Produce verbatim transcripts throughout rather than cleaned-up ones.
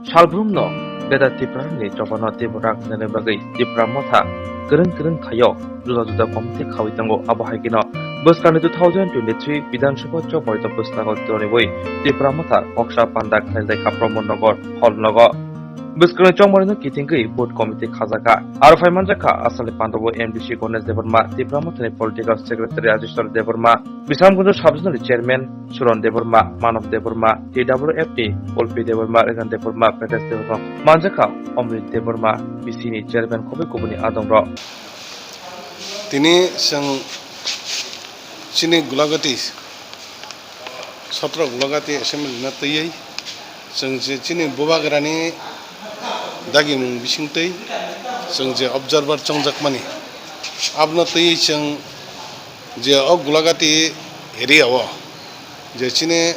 Salbrumno beda Tiprani chobano teibo rak nani bagwi Tipra Motha kwrwng kwrwng thaio juda juda komiti khaui tongo. Abo hai kheno bwskangni two thousand twenty-three Bidhan Sabha chobmani bwskango tonwi Tipra Motha khoksa panda khlaijak kha Pramod Nagar hall nogo. Bwskangni chobmanino kitingwi vote committee khajak kha. Aro phai manjak kha asalni pandao M D C Ganesh Debbarma, Tipra Mothani political secretary Rajeshwar Debbarma, Bisramganj sub-zonal chairman Suran Debbarma, Manav Debbarma, T W F ni Ulpi Debbarma, Regan Debbarma, Prakash Debbarma, manjak kha Omrit Debbarma, B C ni chairman khobwi kubuni adongrok. Tini chwng chini Gulagati, Sotro Gulagati assembly no twiwi chwng je chini bubagrani dagimung bisingtwi chwng je observer chongjakmani, abono twiwi chwng je o Gulagati area o je chini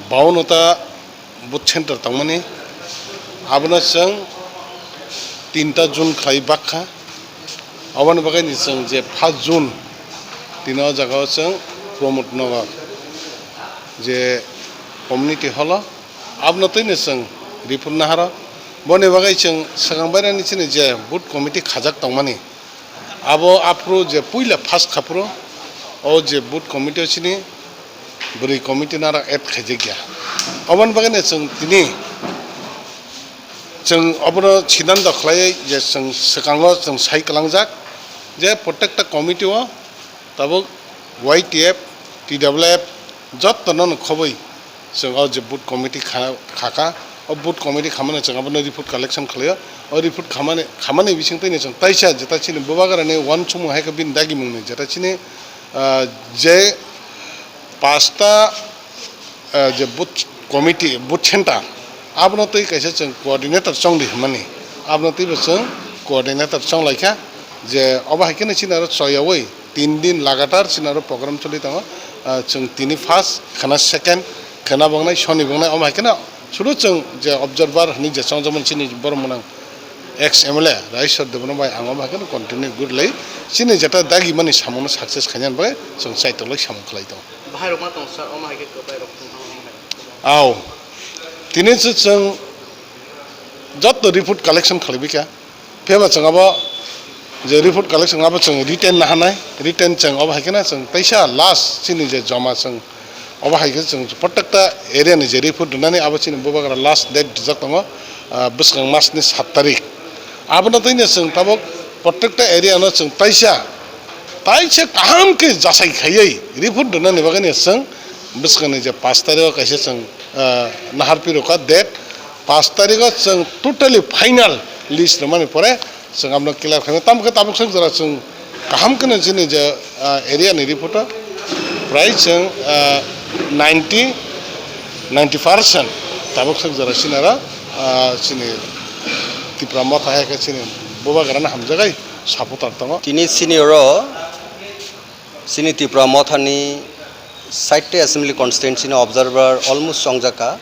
baunota booth center tongmani, abono chwng tinta June khlai bakha. Aboni bagwi ni chwng je first June tini o jaga o chwng Pramod Nagar je community hall o, abono twi ni chwng report naharo. Boni bagwi chwng swkang bairani chini je booth committee khajak tongmani, abo aphuru je puila first khaphuru o je booth committee o chini bwrwi committee nara add khaijakya. Aboni bagwi no chwng tini chwng obono siddhanto khlaiwi je chwng swkango chwng sai kwlangjak je protekta committee o tabuk Y T F, T W F jotono no khobwi chwng o je booth committee kha-, khakha, o booth committee khamani chwng abono report collection khlaio. O report khamani, khamani bisingtwi no chwng taisa jeta chini bubagrani uansukmung hai khe bini dagimungni jeta chini, ah, je pasta, ah, je booth committee, booth center, abono twi kaisa chwng coordinator chongdi hwnmani, abono twibo chwng coordinator chonglaikha je obo hai kheno chini aro choyaui tin din lagatar chini aro program choli tongo. Ah, chwng tini first, khwna second, khwna bongnai, soni bongnai, omo hai kheno suru chwng je observer hwnwi je chongjamani chini borok mwnang ex M L A Rajeswar Debbarma bai ang omo hai kheno continue gurlai chini jeta dagimani samungno success khainani bagwi chwng chaitokhlai samung khlai tongo. Bahai rok ma tong sir, omo hai khe kwbai rok tong thang omo hai. Aw. Tini se chwng joto report collection khlaibi kha. Phiyaba chwng abo je report collection abo chwng written nahanai, written chwng obo hai kheno chwng teisa last chini je joma chwng obo hai khe chwng protekta area ni je report rwnani abo chini bubagra last date rijak tongo, ah, bwskang mas ni sat tarik. Abono twi no chwng tabuk protekta area no chwng teisa, teisa kaham khe jasai khaiwi report rwnani bagwi no chwng bwskang ni je pash tarik o kaisa chwng, ah, nahar pi rwkha date pash tarik o chwng totally final list rwmani pore chwng abono clear khainai. Tamo khe tabuk swk jora chwng kaham kheno chini je, ah, area ni report o prai chwng, ah, ninety, ninety percent tabuk swk jora chini aro, ah, chini Tipra Motha hai khe chini bubagra no hamjagai supporter tongo. Tini sini oro chini Tipra Motha ni site assembly constituency ni observer almost chongjak kha.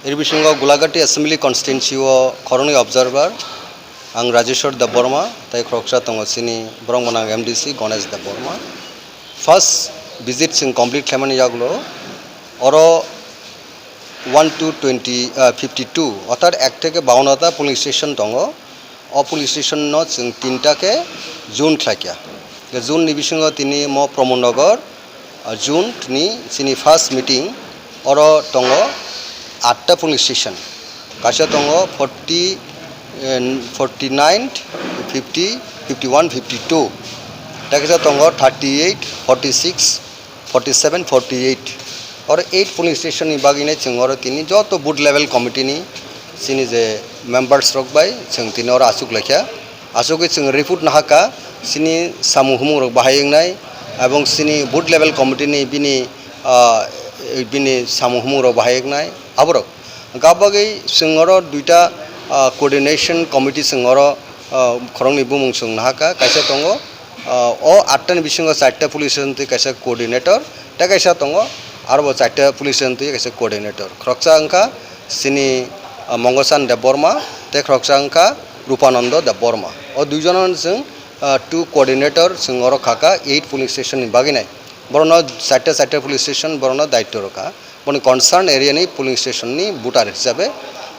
Eri bisingo Gulagati Assembly Constituency o khoroknwi observer, ang Rajeshwar Debbarma, tei khoroksa tongo chini borok mwnang M D C Ganesh Debbarma. First visit chwng complete khlaimani yagulo oro one two twenty, ah, fifty two, orthat ek theke bawanno ta polling station tongo. O police station no chwng tinta khe zone khlai kha. Zone ni bisingo tini mo Pramod Nagar, ah, zone ni chini first meeting oro tongo atta police station. Kaisa tongo forty, eh, forty nine, fifty, fifty one, fifty two. Tei kaisa tongo thirty eight, forty six, forty seven, forty eight. Oro eight polling station ni bagwi nai chwng oro tini joto booth level committee ni chini je members rok bai chwng tini oro achuk laikha. Achugwi chwng report nahakha chini samung humung rok bahai wngnai, ebong chini booth level committee ni bini, ah, bini samung humung rok bahai wngnai aborok. Gabagwi chwng oro duita, ah, coordination committee chwng oro, ah, khoroknwi bumung chwng nahakha. Kaisa tongo, ah, o atta ni bisingo charta police station twi kaisa coordinator, tei kaisa tongo aro bo charta police station twi kaisa coordinator. Khoroksa wngkha chini, ah, Mongosan Debbarma, tei khoroksa wngkha Rupananda Debbarma. O duijono chwng, ah, two coordinator chwng oro khakha eight polling station ni bagwi nai. Borokno charta charta police station borokno daityo rwkha. Boni concern area ni polling station ni voter hisabe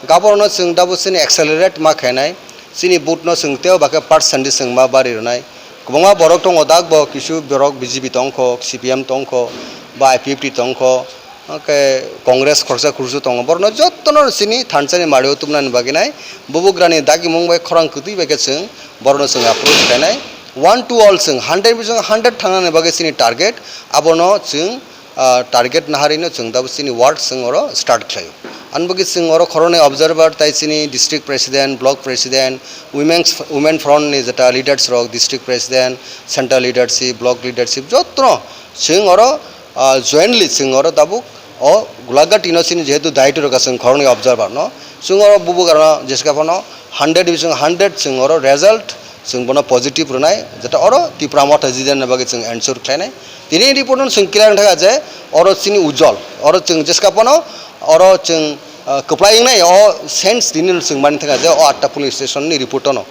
gaborno chwng dabo chini accelerate ma khainai, chini vote no chwng teo ba khe percent di chwng ma bari rwnai. Kwbangma borok tongo, dak bo kisu borok B J P tongkho, C P M tongkho, ba I P F T tongkho, hwnkhe Congress khoroksa khoroksa tongo. Borokno jotono chini thansa ni mari o tubunani bagwi nai bubugrani dagimung bai khorang kwtwi bai khe chwng borokno chwng approach khainai. One to all chwng hundred bising hundred thangnani bagwi chini target, abono chwng ah, target naharino chwng dabo chini work chwng oro start khlaio. Ani bagwi chwng oro khoroknwi observer tai chini district president, block president, women's, women front ni jeta leaders rok, district president, central leadership, block leadership jotono chwng oro, ah, jointly chwng oro tabuk o Gulagati no chini jehetu daityo rwkha chwng khoroknwi observer no, chwng oro bubugrano jeska phano hundred bising hundred chwng oro result chwng bono positive rwnai, jeta oro Tipra Motha jidani bagwi chwng ensure khlainai. Tini report no chwng clear wngkha je oro chini ujol, oro chwng jeska phano oro chwng, ah, kwplai wngnai o sense tini no chwng mani thangkha je o atta police station ni report no.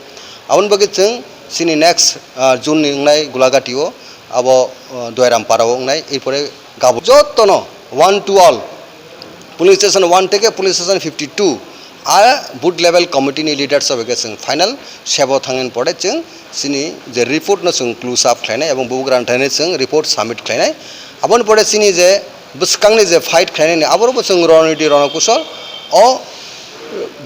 Aboni bagwi chwng chini next, ah, June ni wngnai Gulagati o abo, ah, Doiram Para o wngnai, erpore gabo jotono one to all police station one theke police station fifty two a booth level committee ni leaders bai khe chwng final sebo thangni pore chwng chini je report no chwng close up khlainai ebong bubugrani thani chwng report submit khlainai. Aboni pore chini je bwskangni je fight khlainani aborokbo chwng roniti rono kusol o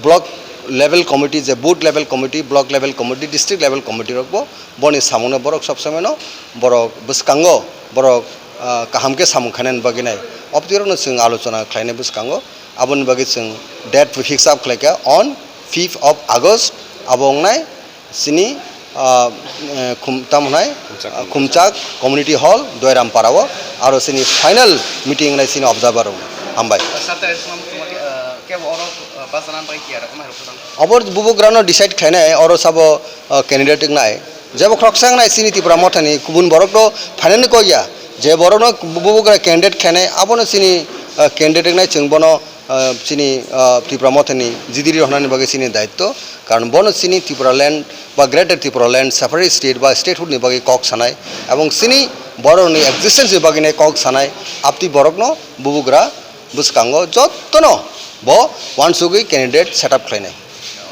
block level committee, je booth level committee, block level committee, district level committee rokbo boni samungno borok sob somoino borok bwskango borok, ah, kaham khe samung khainani bagwi nai. Obtwi rokno chwng alochona khlainai bwskango. Aboni bagwi chwng date fix up khlaikha on fifth of August. Abo wngnai chini, ah, eh, khum-, tamo hwnai, Khumchak ah, Khumchak Community Hall, Doiram Para o. Aro chini final meeting wngnai chini observer rok. Hambai. Sir, tei swnam tongma khe, ah, kebo oro, ah, bachana bai kiya rok ma rok. Abo bubugrano decide khlainai, oro sabo, ah, candidate wngnai. Jebo khoroksa wngnai chini Tipra Mothani, kubun borok to phainani kok ya. Je borokno bubugra candidate khlainai, abono chini, ah, candidate wngnai, chwng bono, ah, chini, ah, Tipra Mothani jidiri rwnani bagwi chini daityo. Karon bono chini Tipraland ba Greater Tipraland separate state ba statehood ni bagwi kok sanai, ebong chini borokni existence ni bagwi nai kok sanai, abtwi borokno bubugra bwskango jotono bo uansugwi candidate set up khlainai.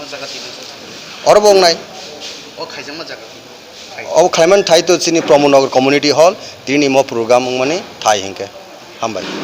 O jaga tini. Oro bo wngnai. O khaijakma jaga tini. Obo khlaimani thai to chini Pramod Nagar Community Hall, tini mo program wngmani thai hinkhe. Hambai.